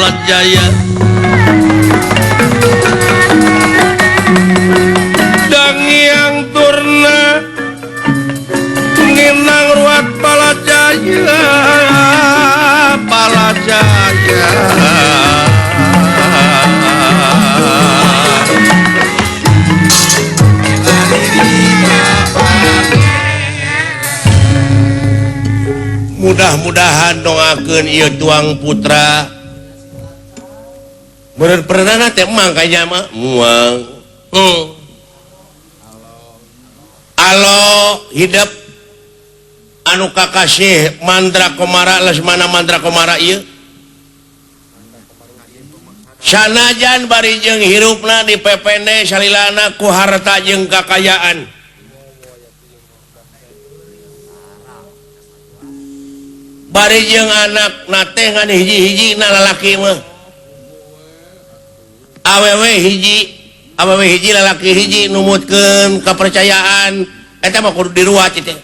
Palajaya Dangiang Turna nginang ruat Palajaya Palajaya mudah-mudahan doakeun ieu tuang putra meureun pernah teh emang kayaknya mah muang alo hidup anu kakasih Mandra Komara Lesmana Mandra Komara ieu sanajan bari jeung hirupna di PPN salilana ku harta jeung kakayaan bari jeung anak nate ngan hiji-hiji na lalaki mah awewe hiji lalaki hiji numutkeun kepercayaan eta mah kudu diruat teh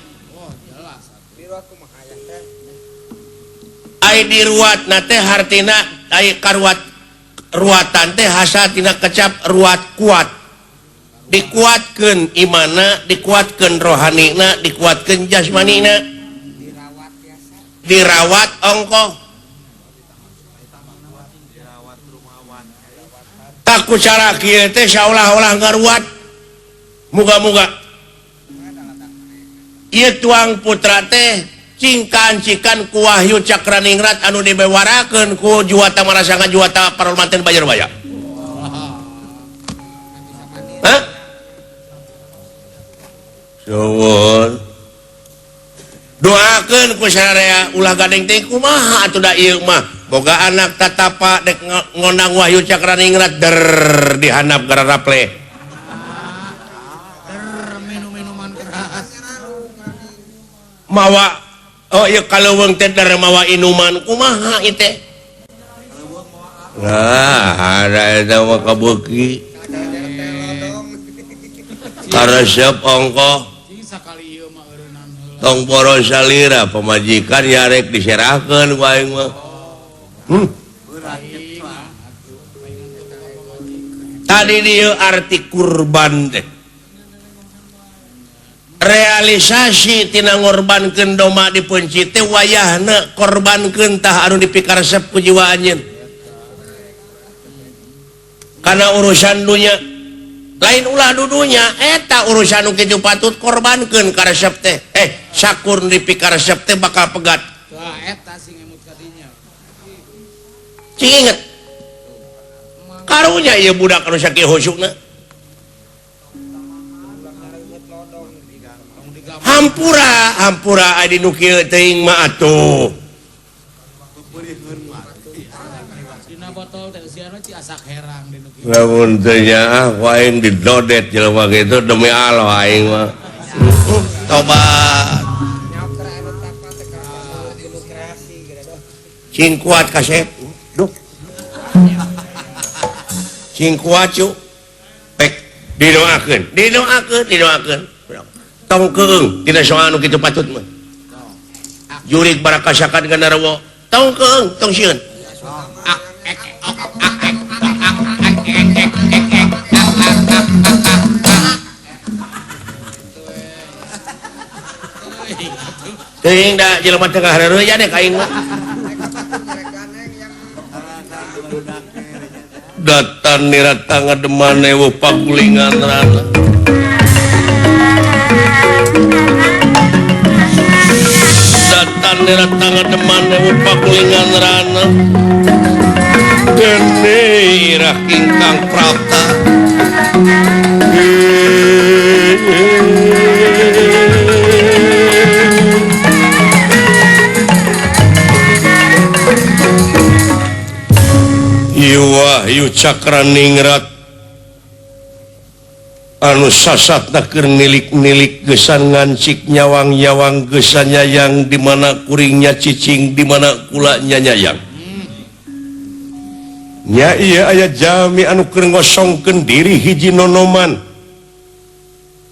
ai diruat na teh hartina ai karuat ruatan teh hasatina kecap ruat kuat dikuatkeun imana dikuatkeun rohanina dikuatkeun jasmanina dirawat ongkoh taku cara kieu teh saolah-olah ngaruat muga-muga ieu tuang putra teh cingkan-cikan ku Wahyu Cakraningrat anu dibewarakeun ku Juwata Marasanga Juwata Parolmanten Banjarbaya. Hah? Suwun doakeun ku sararea ulah gadeng teh kumaha atuh da ieu mah boga anak tatapa dek ngondang Wahyu Cakraningrat der dihandap gararaple der minum-minuman keras mawa oh ieu kaleuweung teh der mawa inuman kumaha ieu teh nah ada eta mah kabeuki karesep ongkoh tong boros salira pemajikan yarek diserahkeun ku aing mah. Tadi dieu arti kurban teh. Realisasi tina ngorbankeun domba dipeunci teh wayahna korbankeun tah anu dipikaresep ku jiwa anjeun. Kana urusan dunya lain ulah dudunya eta urusan nu kitu patut korbankeun karesep teh. Sakur dipikaresep teh bakal pegat. Wah, eta sing ngemut ka dinya. Cing inget. Karunya ieu budak anu sakieu husukna. Hampura, hampura adi nu kieu teuing mah atuh. Dina botol teh eusiana ci asak herang di nu kieu. Lamun teu nyaah ku aing didodet jelema kitu demi Allah aing mah. Tobat. Cing kuat kasep. Duh. Cing kuat cu. Pek didoakeun, didoakeun, didoakeun. Tong keung tina soal anu kitu patut mah. Jurik barakasakan gandarwo. Tong keung, tong sieun. Teuing da jelema tengah hareureun deh ka aing mah. Datan nirata ngademan ewu pagulingan rana. Datan nirata ngademan ewu pagulingan rana. Dene irah ingkang prapta. Wahyu Cakraningrat anu sasatna keur nilik-nilik gesan ngancik nyawang-nyawang gesan nyayang di mana kuringnya cicing di mana kulanya nyayang. Nya ieu aya jalmi anu keur ngosongkeun diri hiji nonoman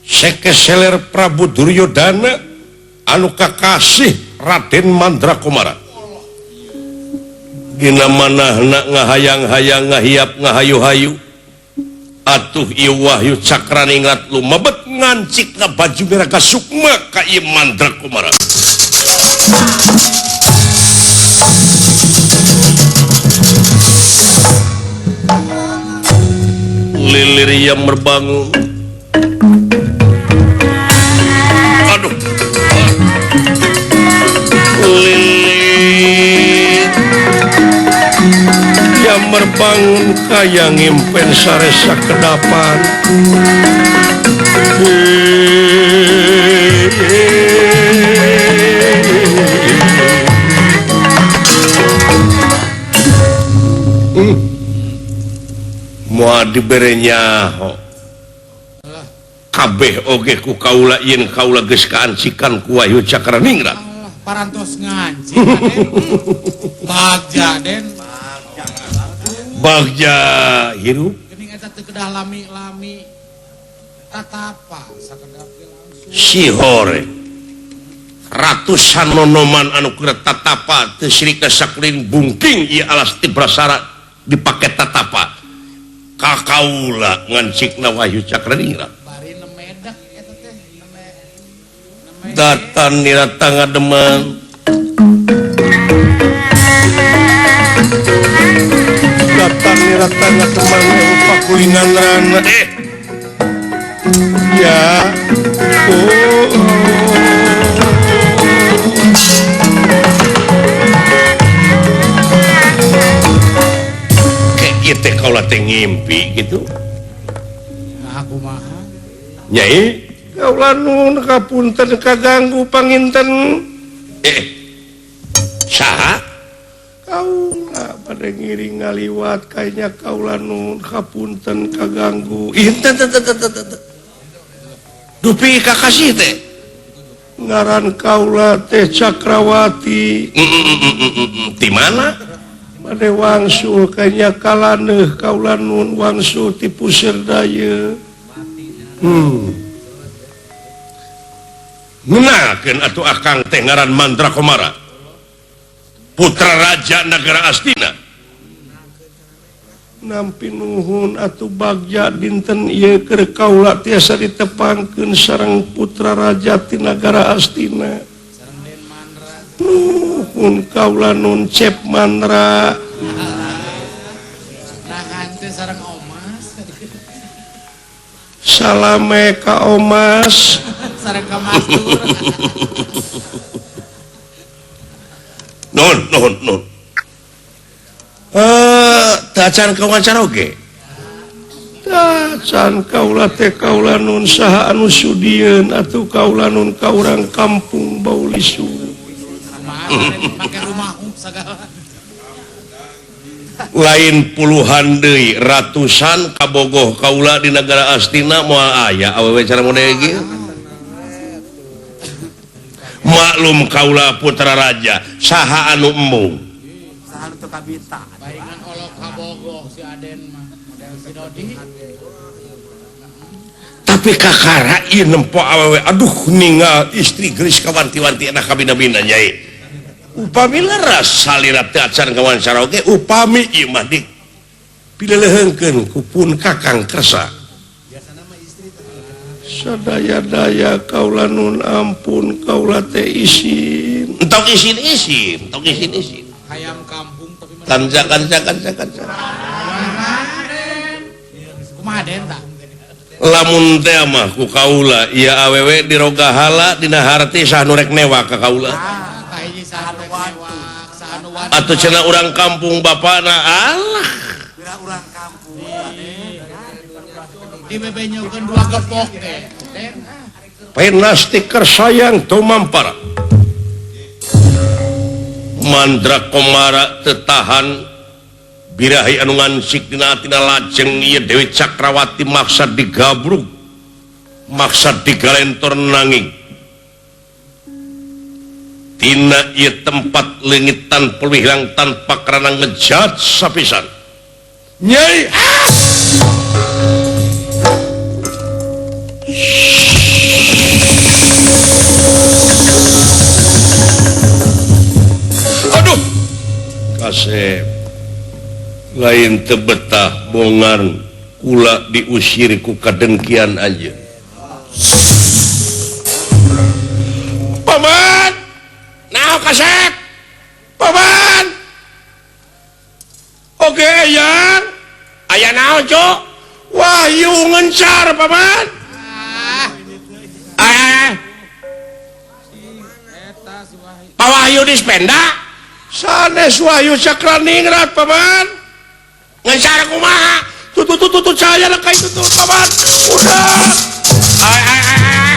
sekeseler Prabu Duryodana anu kakasih Raden Mandra Komara. Dina manahna ngahayang-hayang ngahiap ngahayu-hayu. Atuh ieu Wahyu Cakraningrat lumebet ngancikna baju merah ka sukma ka ieu Mandra Kumara. Lilir yang merbangun. Aduh. Lilir yang merbangun kaya ngimpen saresa kedapan. Moal dibere nyaho kabeh oge ku kaula yen kaula geus kaancikan ku Wahyu Cakraningrat. Parantos ngancik Bagja Den. Bagja hirup geuning eta teu kedah lami-lami tatapa sakedap ge langsung. Sihore ratusan nonoman anu keur tatapa teu sirika sakuring bungking ieu alas ti prasara dipake tatapa. Ka kaula ngancikna Wahyu Cakraningrat. Bari nemedak eta teh neme datan nira tangademan. Datan nira tangademan pakulingan rana. Ya. Oh. Teh kaula teh ngimpi gitu. Nah, kumaha? Nyai, kaula nun kapunten kaganggu panginten. Saha? Kaula bade ngiring ngaliwat kayaknya kaula nun kapunten kaganggu. Ih, teu teu teu teu. Dupi kakasih teh. Ngaran kaula teh Cakrawati. Di mana? Bade wangsul kayaknya kalaneuh kaula nun wangsul ti pusir daya. Ngenakeun atuh akang teh ngaran Mandra Komara, putra raja negara Astina. Nampi nuhun atuh bagja dinten ieu keur kaula tiasa ditepangkeun sareng putra raja ti nagara Astina. Nuhun kaula nun Cep Mandra. Nah, teh sareng Omas. Salame ka Omas. Sareng ka Mastur. Nuhun, nuhun, nuhun. Tacan kawawancara oge. Tacan kaula teh kaula nun saha anu sudieun atuh kaula nun ka urang kampung Baulisu. Lain puluhan deui ratusan kabogoh kaula di negara Astina moal aya awewe cara model kieu. Maklum kaula putra raja saha anu embung. Saha anu teu kabita. Baingan olok kabogoh si Aden mah model si Dodi. Tapi kakara ieu nempo awewe aduh ninggal istri geus kawanti-wanti enak kabina-bina nyai. Upami leras salira teu acan kawawancara oge upami ieu mah di pilelehengkeun ku pun Kakang Kersa. Sadaya-daya kaula nun ampun kaula teh isin. Entong isin-isin, entong isin-isin. Hayam kampung tapi kanca kanca kanca kanca. Kumaha Den tah? Lamun teh mah ku kaula ieu awewe dirogahala dina harti saha nu rek newa ka kaula. Atau cenah urang kampung bapana alah urang kampung dibebenyokeun dua gepok teh. Penasti kersayang tumampara. Mandra Komara tetahan birahi anu ngansik dina atina lajeng ieu Dewi Cakrawati maksa digabrug maksa digalentor nanging tina ieu tempat leungitan pelihang tanpa karena ngejat sapisan. Nyai aduh kasep Lain teu betah bongan kula diusir ku kadengkian anjeun. Paman, naon kasep? Paman. Oke, yang aya naon, Cok? Wahyu ngencar, Paman. Ah. Pak Wahyu Dispenda? Sanes Wahyu Cakraningrat, Paman. Ngencar kumaha? Tutut tutut saya lah kayak tutut, Paman. Udah. Ay ay ay ay.